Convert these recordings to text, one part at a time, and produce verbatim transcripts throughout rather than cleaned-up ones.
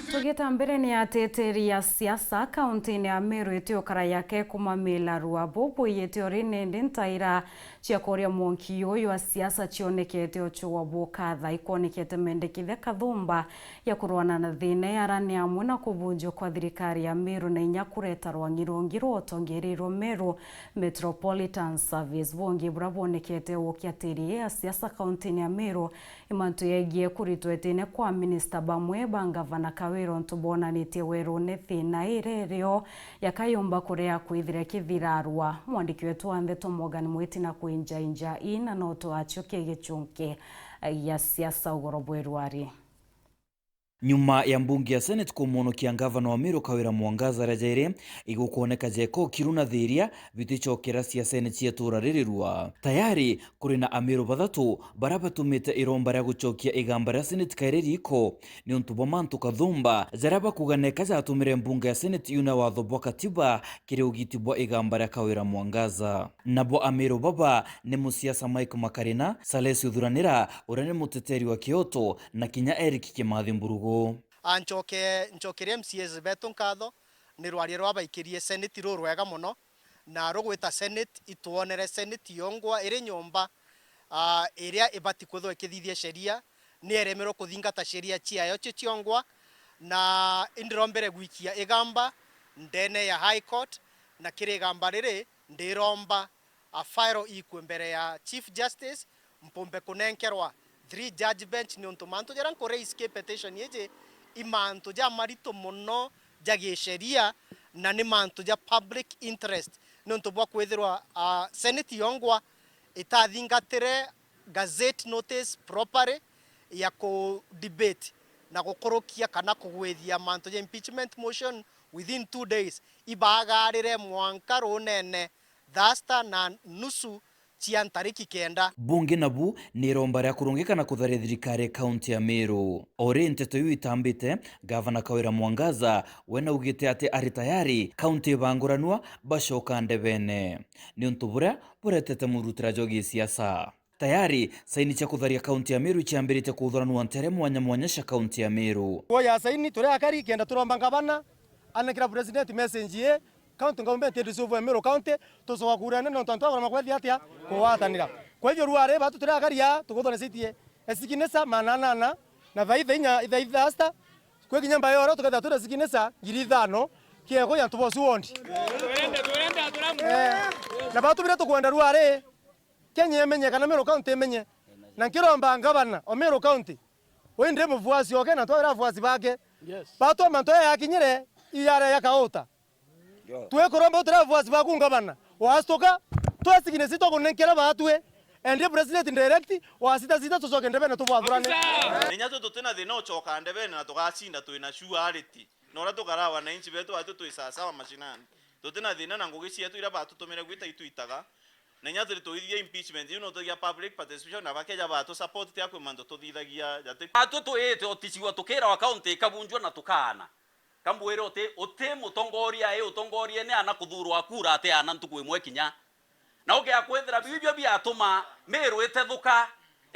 Tugita mbere, ni ateteri ya siasa kaunti-ini ya Meru itiukara yake kumamila rua bubwiyite uri nindi ntaira cia kuria mwanki uyu wa siasa cionekete ucua bukatha ikwonekete mendekithia kathumba ya kurwana na thina ya ara ni amwe na kubunjwa kwa thirikari ya Meru na inya kureta rwang'i rungi rwa utongeria rwa Meru Metropolitan Service. Bungi bura bwonekete ukiatiri ya siasa kaunti-ini ya Meru i mantu yegie kuritwa itine kwa minista bamwe ba ngavana Kawira untu bonanitie werune thina iria irio yakayomba kurea kwithira kithirarwa. Mwandiki wetu wa ndeto Morgan Mwiti na kwinjainja ii na no twachukie gichunki ya siasa ugoro bwerwari. Nyuma ya mbunge ya Senate kumwonokia ngavana wa Meru Kawira Mwangaza ria jairi, igukwoneka jeko kiru na thiria biticokera siasene cia itura riri rua. Tayari kuri na Ameru bathatu bara batumite iromba ria gucokia igamba ria Senate kairi riko niuntu bwa mantu kathumba jaria bakuga neka jatumire mbunge ya Senate yuna watho bwa katiba kiri ugiti bwa igamba ria Kawira Mwangaza. Nabo Ameru baba ni musiasa Mike Makarina, Salesi Uthuranira, uria ni muteteri wa kioto, na kinya Eric Kimathi Mburugu. A, ncoke, ncokerie M C As betu nkatho ni rwaria rwa baikirie Senate rurwega mono, na rugwita Senate itwonere Senate yongwa iri nyomba, a, iria ibati kwithirwa ikithithia sheria, ni eremerwe kuthingata sheria ciayo cio ciongwa, na indirombere gwikia igamba ndene ya High Court, na kiri igamba riri ndiromba a file ikue mbere ya Chief Justice, mpumbe kunenkerwa three judge bench, niuntu mantu jaria nkuraise ki petition iji i mantu jamarito mono ja gisheria, na ni mantu ja public interest, niuntu bwa kwithirwa, a, Senate yongwa itathingatire gazette notice properly ya ku debate na gukurukia kana kugwithia mantu ja impeachment motion within two days, ibagarire mwanka runene thaa sita na nusu cia ntariki kenda. Bungi nabu ni iromba ria kurungika na kutharia thirikari kaunti ya Meru. O ri nteto iu itambite, Gavana Kawira Mwangaza we naugite ati ari tayari kaunti ibanguranua bacoka ndebene, niuntu buria buretete murutira jwa gisiasa. Tayari saini cia kutharia kaunti ya Meru iciambiritie kuthuranua ntere mwanya mwanya cia kaunti ya Meru. Kuoya saini turi akari kenda turomba ngavana anekira president message ii, county government iri dissolve Meru County, tucoka kurene nontu antu akona makwethia atia kugwatanira. Kwa hivyo ruari batu turi akari aa tukuthona citie esikinisa maana anana na thaitha inya ithaitha asta kwi kinya mbayo oro tukethira turi sikinisa ngiri ithano kiego ya antu bosu wondi. Eh, na batu bire tukwenda ruari Kenya imenye kana Meru County imenye. Na nkiromba ngavana o Meru County, uyu ndi mufuasi oke na twawira afuasi bake. Yes. Batwa mantu aya yakinyire, iyare ya kauta. Yo. Twikuromba utira afuasi baku ngavana, wastuka, twesiginesi twakunenkera batwi, and president direct, wasita sita tucoke ndebene tubwathurane. Officer! Inya tu tutina thina ucoka ndebene na tugacinda twina surety. Na uria tukara wananchi betu batu twi sawasawa mashinani. Tutina thina na ngugi cietu iria batutumire gwita itwitaga. Na inya turi tuithithia impeachment, iu no tuthia public participation, na bakeja batu support tia kwi mantu tuthithagia jati. Atu tuite uticigua tukira wa county ikabunjwa na tukaana. Kambwire uti, uti mutongoria, i utongoria ni ana kuthurwa kura ati ana ntuku imwe kinya. Na ukea kwithira biu ibio biatuma Meru itethuka.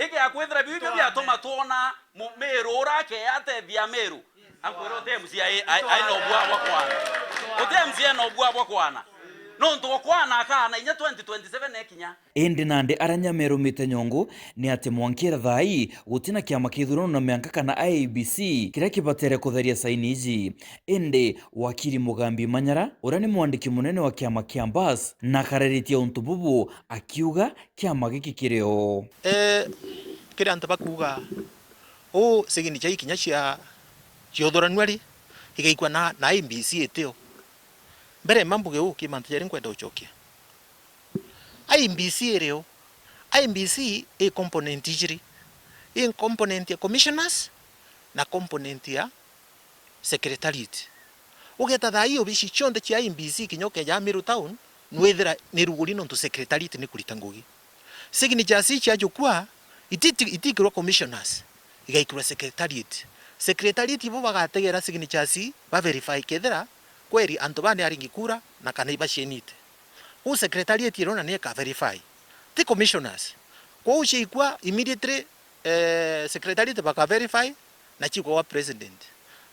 Ikea kwithira biu ibio biatuma twona mu-, Meru ura akea atethia Meru. Ankwira uti M C A ai, ai, ai no bwa bwa kwana. Uti M C A no bwa bwa kwana. Nontu okwana akana inya twenty twenty-seven ekinya. Indi nandi aria nyamerumite nyongo ni ati mwankira thaa ii gutina kiama kithurano na mianka kana I E B C kiria kibatere kutheria saini iji. Indi wakiri Mugambi Manyara, uria ni mwandiki munene wa kiama kia Mbas, na akararitie untu bubu akiuga kiama giki kiri o. Eh, kiri antu bakuuga, uu sigini cia ikinya cia, cia uthuranua ri, igaikua na, na I E B C itio. Mbere mba mbuge uu, ki mantu jari nkwenda ucokia. I E B C iri o? I E B C i component ijiri. I component ya commissioners na component ya secretariat. Ugeta thaa ii obici cionthe cia I E B C kinya ukeja Meru Town, nwithira ni ruguri nontu secretariat ni kurita ngugi. Signatures ii cia jukua ititi-, itikirwa commissioners, igaikirwa secretariat. Secretariat ibo bagategera signatures ii ba verify kethira kweri antu baa ni aringi kura na kana ibacienite. Uu secretariat irona ni ika verify, ti commissioners. Kwou ciaikua immediately, eh, secretariat baka verify na cikwa gwa president.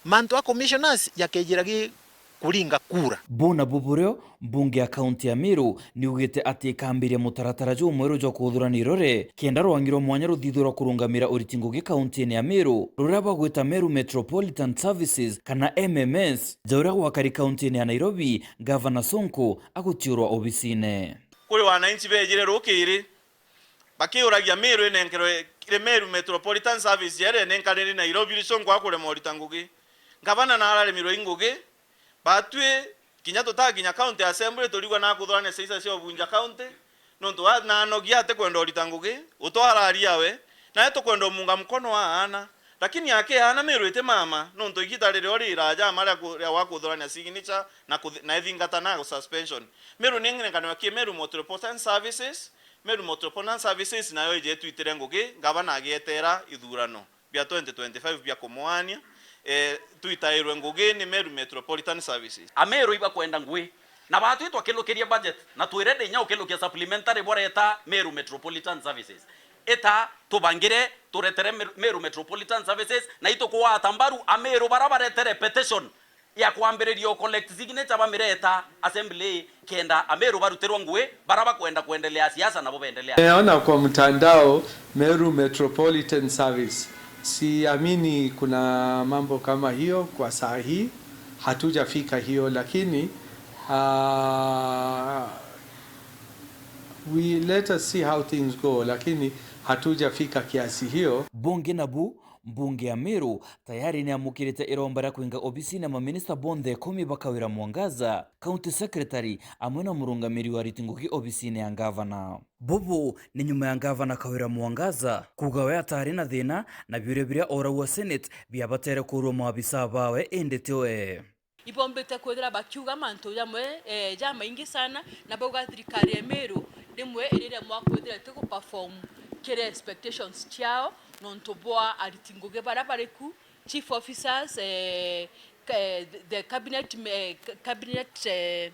Mantu a commissioners jakejira gi kuringa kura. Buna buburio, mbunge ya kaunti ya Meru niugite ati ikambiria mutaratara jumweru jwa kuthurania irore, kenda rwangi rwa mwanya ruthithwe rwa kurungamira uriti ngugi kauntiine ya Meru, ruria bagwita Meru Metropolitan Services kana M M S, ja uria gwakari kauntiine ya Nairobi, Gavana Sonko agutiurwa obisine. Kuri wananchi bejire rukiri, bakiuragia Meru inenkerwe iri Meru Metropolitan Service, jeria inenkaniri Nairobi, ri Sonko akurema urita ngugi. Gavana nararemirwe i ngugi, batwi kinya tutakinya county assembly turigwa na kuthurania siasa cia Ugunja County, nontu wa na anogia atikwenda urita ngugi, utwara aria we, nae tukwenda umunga mkono wa aana. Lakini aki aana Meru iti mama, nontu igita ririo ri iraja ama ria ku-, ria wa kuthurania signature na kuthi-, na ithingata na suspension. Meru ni ngerekanio ki Meru Metropolitan Services, Meru Metropolitan Services nayo ije itwitire ngugi, gavana agietera ithurano bia twenty twenty-five bia kumwania, eh, twitairwe ngugi ni Meru Metropolitan Services. Ameru ibakwenda ngugi, na batwi twakilukirie budget, na twi ready inya ukilukia supplementary bwareta Meru Metropolitan Services. Ita tubangire, turetere Meru, Meru Metropolitan Services, na itukugwata mbaru Ameru bara baretere petition ya kwambiriria u collect signature bamireta assembly, kenda Ameru barutirwa ngugi, bara bakwenda kuendelea siasa nabo beendelea. Nimeona kwa mtandao Meru Metropolitan Service. Siamini kuna mambo kama hiyo kwa saa hii. Hatujafika hiyo, lakini, ah, we let us see how things go, lakini hatujafika kiasi hiyo. Bunge nabu, mbunge ya Meru tayari niamukirite iromba ria kwinga obisine ya maminista bonthe ikumi ba Kawira Mwangaza, county secretary, amwe na murungamiri wa ariti ngugi obisine ya ngavana. Bubu ni nyuma ya ngavana Kawira Mwangaza kuuga we atari na thina na biuria biria orau wa Senate biabatere kuurua maabisa bawe, indi ti we. Ibombite kwithira bakiuga mantu jamwe, eh, jamaingi sana, na bauga thirikari ya Meru rimwe iriremwa kwithira itigu perform kiri expectations ciao, nontu bwa ariti ngugi baria bari ku, chief officers, eh, ka-, eh, the cabinet, eh, cabinet, eh,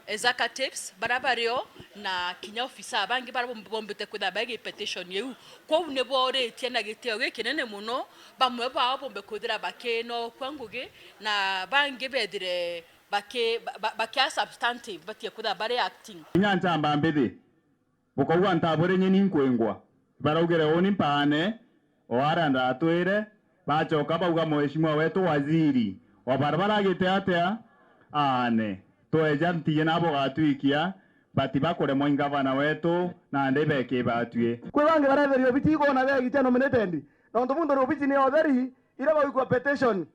executives baria bario, na kinya ofisa bangi baria bom-, bombite kwithira bagi petition iu. Kwou ni boritie na gitio gikinene mono, bamwe bao bombe kwithira bakinokua ngugi, na bangi bethire baki-, ba-, ba-, bakia substantive, batie kwithira bari acting. Kinya nchamba mbithi, bukauga ntabwire nyeni nkwingwa. Baraugire uni mpaane, o aria ndatwire, bacoka bauga, "Mheshimiwa wetu waziri, o bara baragite atia? Aane, tweja ntiji nabo gatwikia, bati bakuremwa i ngavana wetu, nandi bekibatwi." Kwi bangi baretheria obiti ikwona begitia nominated, nontu muntu ni obiti ni otheri, iria baigua petition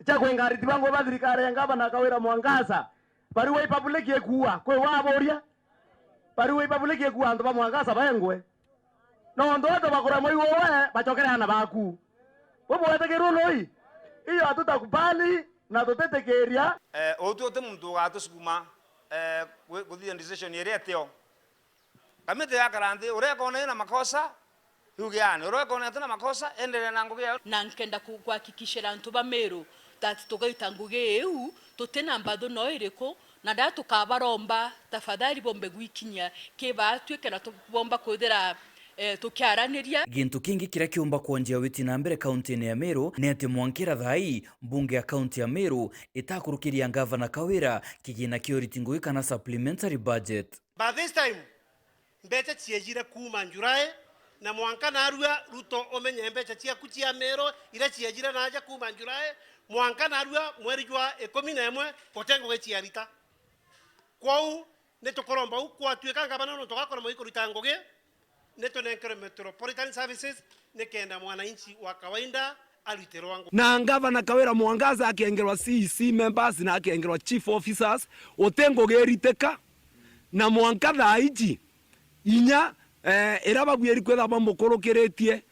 cia kwinga ariti ba ngugi ba thirikari ya ngavana Kawira Mwangaza, barua i public ikuua, kwi waboria? Barua i public ikuua antu ba Mwangaza baengwe. Nontu antu bakuremwa iwe we, bacokere aana baku. Bubwetikirwe nui? Iyo hatutakubali na tutitikiria. Eh, utu uti muntu ugatusukuma, eh, gu-, guthithia decision iria itio. Kamiti yakara nthi, uria ikona ina makosa, yuge aane, uria ikona atina makosa, endelee na ngugi yayo. Na nkenda ku-, kuhakikishira antu ba Meru that tugaita ngugi iu, tutina mbathu no iriku, na ndaa tukabaromba, tafadhali bombe gwikinyia ki baatwi, kenda tubomba kwithira, eh, tukiaraniria. Gintu kingi kiria kiumba kwonjia witi na mbere kauntiine ya Meru ni ati mwankira thaa ii, mbunge ya kaunti ya Meru itakurukiria ngavana Kawira kigina kia uriti ngugi kana supplementary budget. By this time, mbeca ciejire kuuma July, na mwanka narua Ruto umenye mbeca ciaku cia Meru iria ciejire naaja kuuma July, mwanka narua mweri jwa ikumi na imwe, guti ngugi ciarita. Kwou, ni tukuromba u kwatuika ngavana nontu gakoromwa ikurita ngugi, ni tunenkerwe Metropolitan Services, nikenda mwananchi wa kawaida arutirwa ngugi. Na ngavana Kawira Mwangaza akengerwa C E C members na akengerwa chief officers, uti ngugi iritika. Na mwanka thaa iji, inya, eh, iria babuiri kwithirwa bamukurukiritie,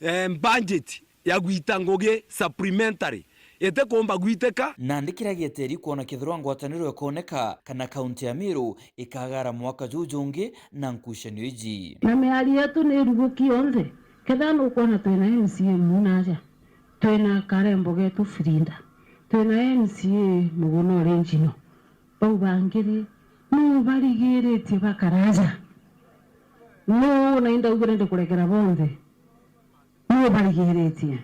eh, budget ya gwita ngugi supplementary itikumba gwitika. Nandi kiria gieteri kwona kethirwa ngwataniro ikoneka kana kaunti ya Meru ikagara mwaka juu jungi na nkucanio iji. Na miario yetu ni iruguki yonthe, kethira nukwona twina M C A muu naaja, twina karembo getu Frinda, twina M C A Muguna Original, bau bangi ri, nuu barigiritie bakaraja? Nuu na indaugire ndikurekera bonthe? Nuu barigiritie?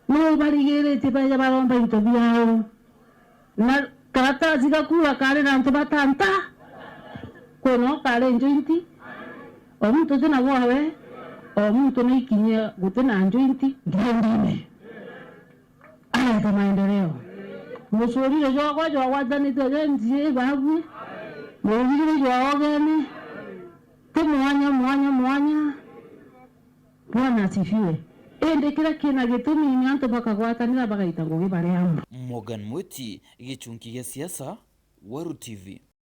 Nuu barigiritie baeja baromba into biao. Na karatasi ga kura kari na antu batanta. Kwina ukari joint. O muntu uti na gwawe. O muntu naikinyia guti na joint groundine. Areta maendeleo. Mucurire jwakwa jwagwatanite jenjie ibabui. Murugire jwa ogene. Ti mwanya, mwanya, mwanya. Bwana asifiwe. Indi kiria kina gitumi ni antu bakagwatanira bagaita ngugi bari amwe. Morgan Mwiti, gichunki gia siasa, Weru T V.